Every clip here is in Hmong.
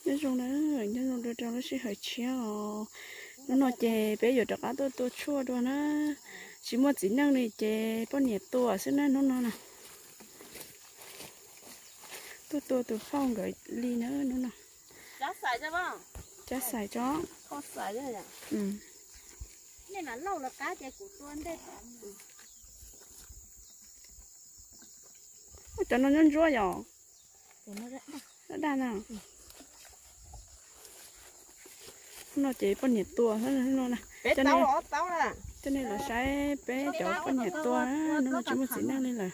Nyob zoo na, nyob zoo dua rau lub sij hawm tshiab os. Hnub no ces peb yuav rov qab tuaj tua tshuaj dua na. Tsis muaj txiv neej li ces poj niam tua xwb na hnub no na. Tuaj tua tus phauj nkawd li na hnub no. Cab xais tso. Ua cov no ntsuab ntsuab yom. Daj daj na. Hnub no ces poj niam tua no na. Coj nej los saib peb cov poj niam tua, hnub no tsis muaj txiv neej li lawm.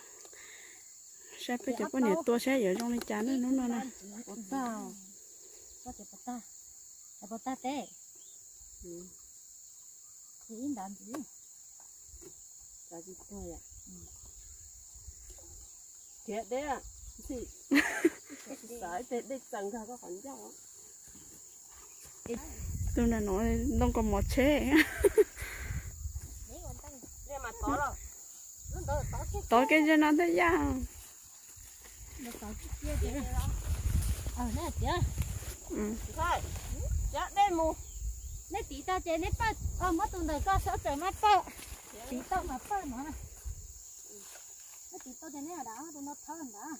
Saib peb cov poj niam tua saib yuav zoo li cas na hnub no na. Tus no ntoo kaus mom tsheb. Tov kev ze no thiaj yaj. Nej tiv tau ces nej pawj, muab tus ntawm koj sawv tsees mas pawj. Tiv tau mas pawj no. Nej tiv tau ces nej da tus no thawb ntawd.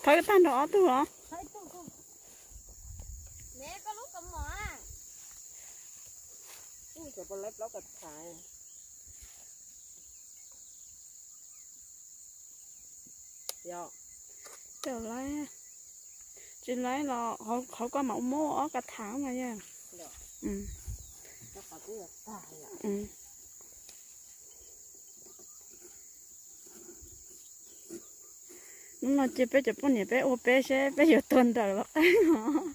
Thawb tag nrho ob tug os. Tsis laib los qhov koj mam muab ob ka thav mas yog. Hnub no ces peb cov poj niam peb ua peb seb peb yuav tua nrawm los qab os.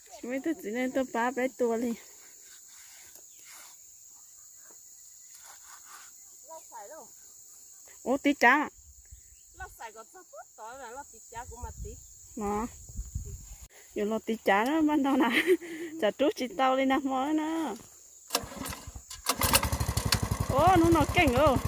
Tsis muaj ib tug txiv neej tuaj pab peb tua li. Ua tiv cav. No, yuav los tiv cav na, npaj no na, tsam rub tsis tau li nag hmo na. Ua hnub no keej os.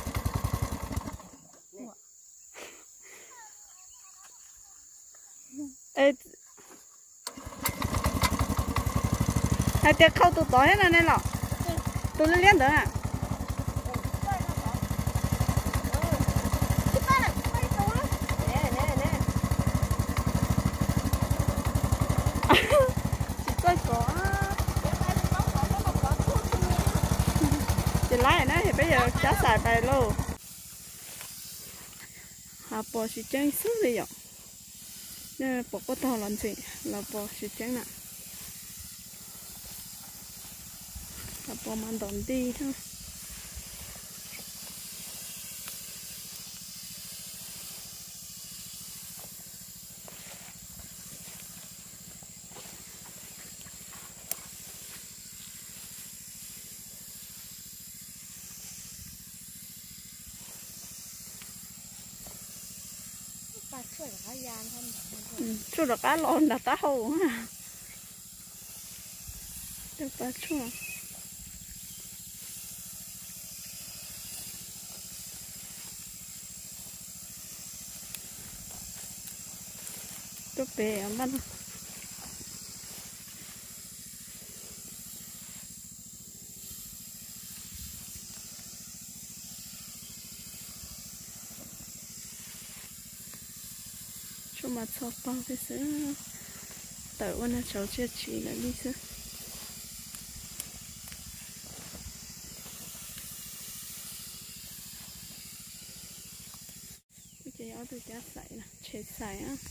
Hais tias khau tus tod thiab no ne los? Tus liab liab ntawd na. Tsis txawj kov. Ces laib na, peb yuav cab xais pais lauj. Hav pos tsis ceeb xwb li yom. Nej pom quaj taug los ntxim los pos tsis ceeb na. Hav pos mas ntom nti thiab. Tshuaj rov qab los nram taub hau. Coj pab tshuaj. Tuaj pem npaj no. Tshuaj mas txho paug thiab xwb, tawm ua nag tshauv tsiaj tsim lawm li xwb. Ces ob tug cab xais, tshem xais.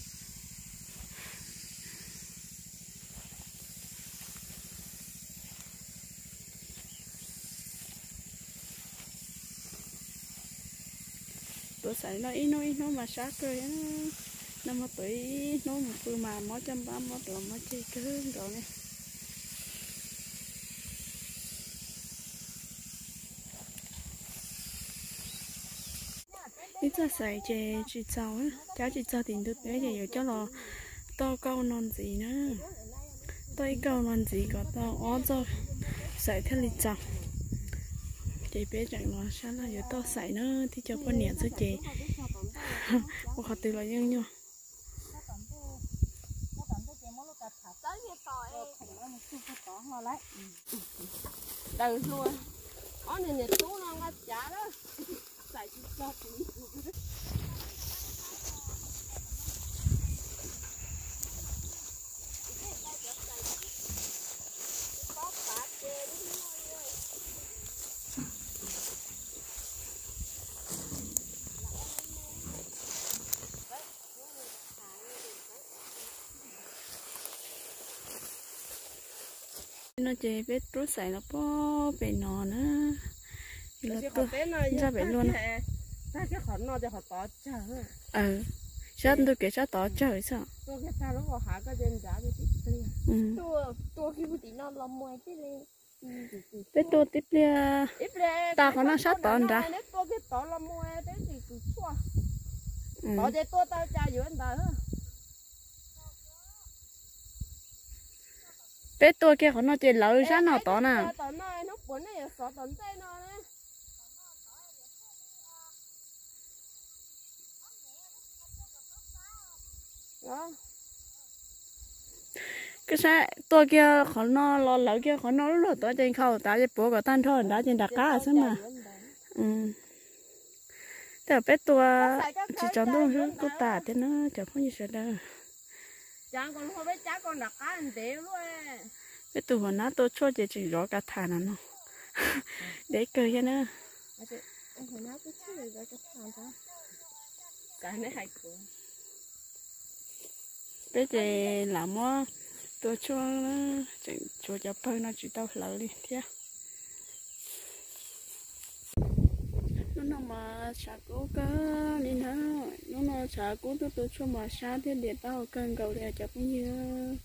Tuav xaiv no ib hnub ib hnub mas sab kawg. Nag hmo tuav ib hnub mus pw mas mob caj npab mob plawv mob ceg kawg nkaus li. Ib txoj xaiv ces tsis txaus, cab tsis txog tim ntug teb ces yuav coj los toj kauj no ntxiv na. Toj ib kauj no ntxiv kom tau ob txoj xaiv thiaj li txaus. Ces peb tseem los sab laj yuav toj xaiv na, tib co poj niam xwb ces ua qhov twg los yeej nyuaj. Tod ho lawm. Daws hlua. Ob niag niam tub no nqa cav lawm. Xais tsis txog kuv. No ces peb rub xaim los puag pem no na. Los tuaj ntsaj pem luaj na. Sab ntu kev sab tod tsawg xwb. Peb tuaj tib pliag, tas qhov no sab tod nrad. Peb tuaj kiag qhov no ces lawv sab no tod na. Koj saib tuaj kiag qhov no los lawv kiag qhov no lub luag tod ces nkhaus tas ces puav kom tag nrho nrad ces nram qab xwb mas. Tej zaum peb tua tsis tsaus ntuj xwb kuj tas thiab na cov phooj ywg sawv daws. Peb tus huas nab tua tshuaj ces tseem zov kav tham no no. Deb kawg thiab na. Peb ces lam muab tua tshuaj, tseem tshuav cov pawg no tsis tau hlawv li thiab. Hnub no mas tshav kub kawg li na. Hnub no tshav kub tuaj tua tshuaj mas sab thiab dias taub hau kawg nkaus li cov phooj ywg.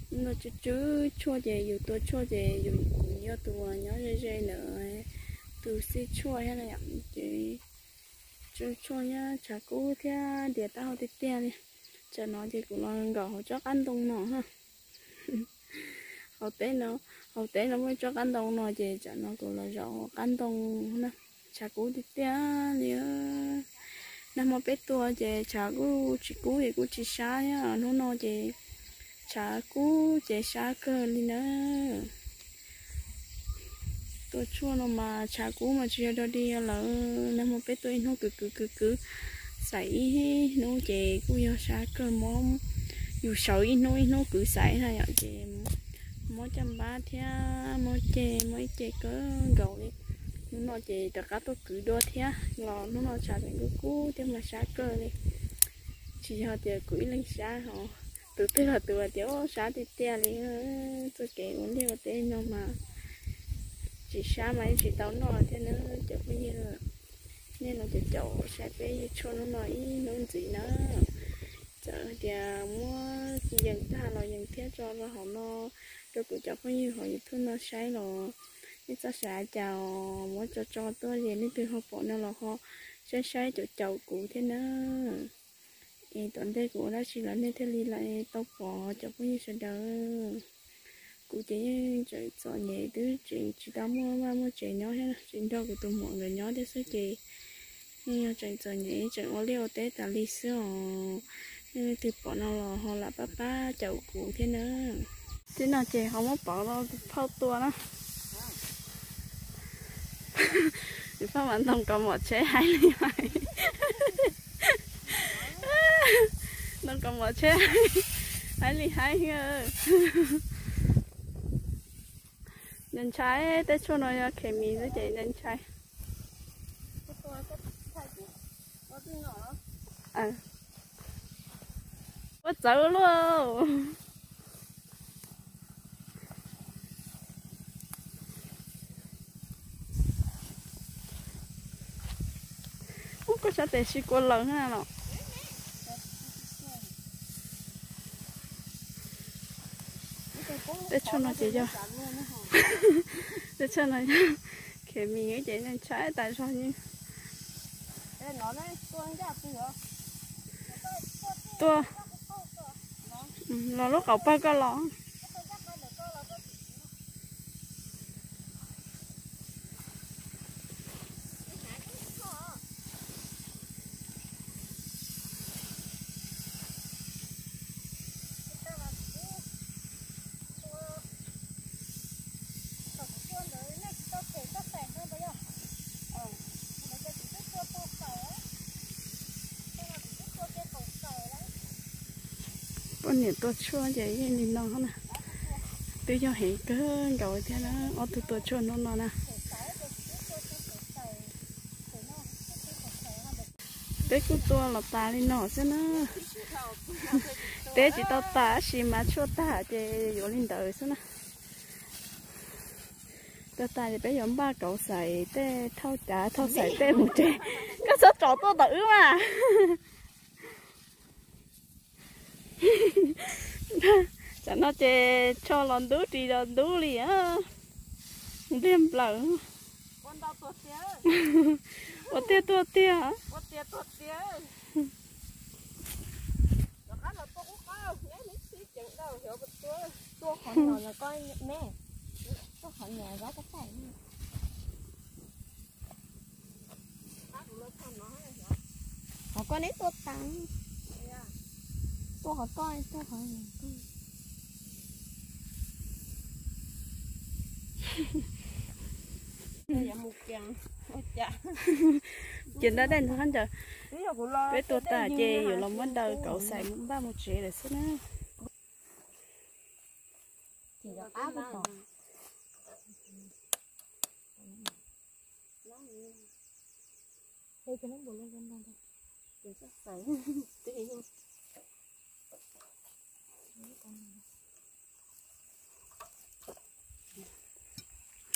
Hnub no tsw tsw tshuaj ces yus tua tshuaj ces yus kuj yog tus uas nyob ze ze ntawm tus xij tshuaj thiab na yom, ces tsw tshuaj thiab tshav kub thiab dias taub hau tiag tiag li. Tsam no ces kuv los nkaum hauv tsob qab ntoo no na. Hauv teb no, hauv teb no muaj tsob qab ntoo no ces tsam no kuv los zaum hauv qab ntoo na. Tshav kub tiag tiag li. Nag hmo peb tua ces tshav kuj tsis kub es kuj tsis sab thiab, hnub no ces tshav kub ces sab kawg li na. Tua tshuaj no mas tshav kub mas tsis yog dog dig lawm, nag hmo peb tua ib hnub kwv kwv kwv kwv, xais ib hnub ces kuj yog sab kawg, mob, yus sawv ib hnub ib hnub kwv xais na yom, ces mob caj npab thiab mob ceg, mob ib ce kawg nkaus li. Hnub no ces rov qab tuaj kwv dua thiab los hnub no tshav tseem kub kub thiab mas sab kawg li. Tsis yog tias kuv ib leeg sab ho, tus twg los tus hais tias sab tiag tiag li. Txoj kev ua liaj ua teb no mas tsis sab mas yeej tsis tau noj thiab na cov phooj ywg. Nej los caum caum saib peb yug tshuaj hnub no ib hnub ntxiv na. Txawm tias muab yees tag los yees thiab tso rau hauv no rau kuv cov phooj ywg hauv YouTube no saib los nej txhob xav cas, muab tso tso tuaj ces leej twg ho pom no los ho saib saib caum caum kuv thiab na. Es tom ntej kuv ua dab tsi los nej thiaj li tau pom cov phooj ywg sawv daws. Kuv ces yeej tseem txom nyem twb tseem tsis tau muaj vaj muaj tsev nyob thiab, tseem nrog kuv tus muam nkawd nyob thiab xwb ces yeej yog tseem txom nyem tseem ua liaj ua teb tas li xwb os. Nej leej twg pom no los ho lam pab pab caum kuv thiab na. Tib no ces ho muab pov rau tus phauj tua na. Tus phauj mas ntoo kaus mom tsheb haib li haib. Ntoo kaus mom tsheb haib li haib. Ntshai ntshai, tej tshuaj no yog khes mis xwb ces ntshai ntshai. Ua txawv luaj. Ub, koj sab tes sib kua laws na los. Tej tshuaj no ces yog, tej tshuaj no yog khes mis ces ntshai tas zog li. Tuaj, los lub qaum pawg koj los. Poj niam tua tshuaj ces yeej li no na. Twb yog heev kawg nkaus thiab na, ob tug tua tshuaj hnub no na. Peb kuj tua los tas li no xwb na. Peb tsis tau tas tab sis mas tshuaj tag ces yuav li ntawd xwb na. Tua tas ces peb yuav npaj kauv xais tej, thauj cav thauj xais tej mus tsev. Koj txhob tsom tuaj tom wb mas. Tam no ces tsho los ntub ris los ntub li, npliag nplaws. Ua tiag tuag tiag. Qhov koj neb tua tas, tua qhov koj, tua qhov. Ces ntab dej ntxhab ncaws, peb tua tas ces yuav los muab daws kauv xais npaj mus tsev lawm xwb na.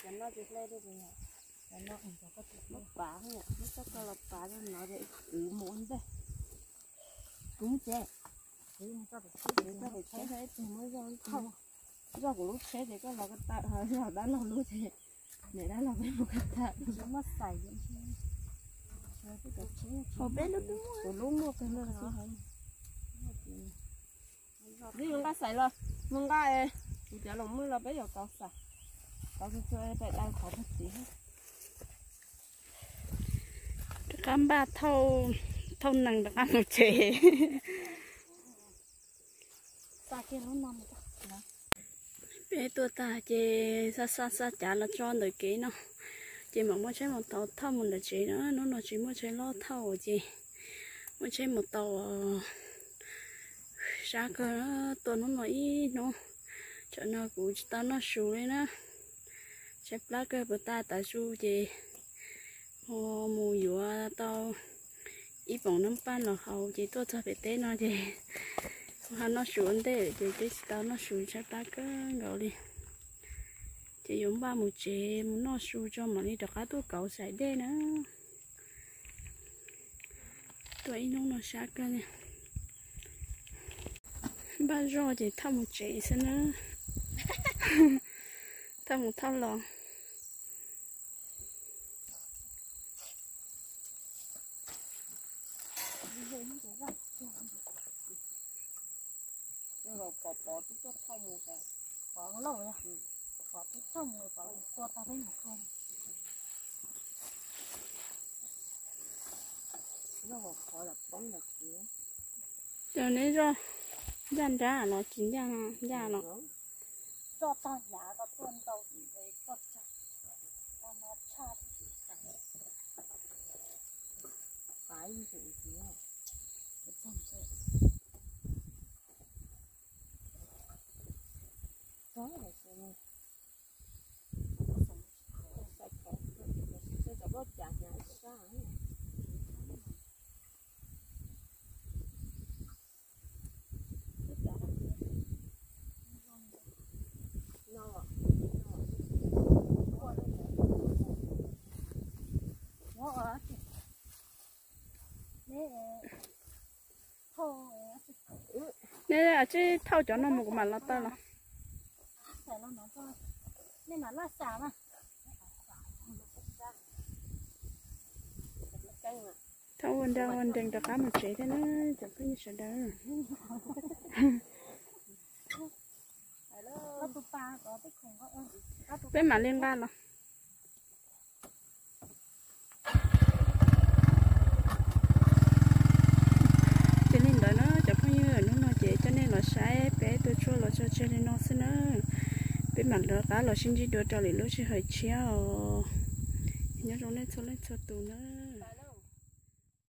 Cov no tsis hle li, cov no muab pav, muab txoj ko los pav rau no es kwv mus ua ntej. Kuv mus tsev, kuv mus txog pem tsheb, txog pem tsheb ib tug muab zoj thauj, zoj kuv lub tsheb ces koj los ko taw, zoj dab laug lub ces niam dab laug peb mus ko taw. Muab xais, kuv lub muaj kawg no. Peb yuav nqa xais los mus nqa, kuv cov los muaj los peb yuav kauv xais, kauv txhua txhua pem daws qhov puag tim. Rov qab npaj thauj nees rov qab mus tsev. Peb tua tag ces xa xa xa cav los tso ntawm kev no, ces mam muab tsheb mus tau thauj mus ntawm tsev na. Hnub no tsis muaj tsheb loj thauj ces muab tsheb mus tau. Sab kawg, tua hnub no ib hnub, tsam no kuv tsis tau noj su li na. Tshaib plab kawg, puas tas tav su ces ho mus yuav tau ib poom nab paj los haus ces tuaj txog pem teb no ces ho noj su ua ntej ces twb tsis tau noj su, tshaib plab kawg nkaus li. Ces yuav npaj mus tsev mus noj su tso mam li rov qab tuaj kauv xais dej na. Tua ib hnub no sab kawg li. Npaj zoj ces thauj mus tsev xwb na. Thauj mus thauj los. Ces neb zoj ncaj nrab los tsis ncaj, ncaj los. Neb tsib thauj cov no mus kuv mam los taw los. Thauj ua nra ua nrees rov qab mus tsev thiab na cov phooj ywg sawv daws. Peb mam li nqa los. Ces li ntawd na cov phooj ywg, hnub no ces coj nej los saib peb tua tshuaj los tso tseg li no xwb na. Peb mam rov qab los sib ntsib dua rau lwm lub sij hawm tshiab os. Nyob zoo nej txhua leej txhua tus na.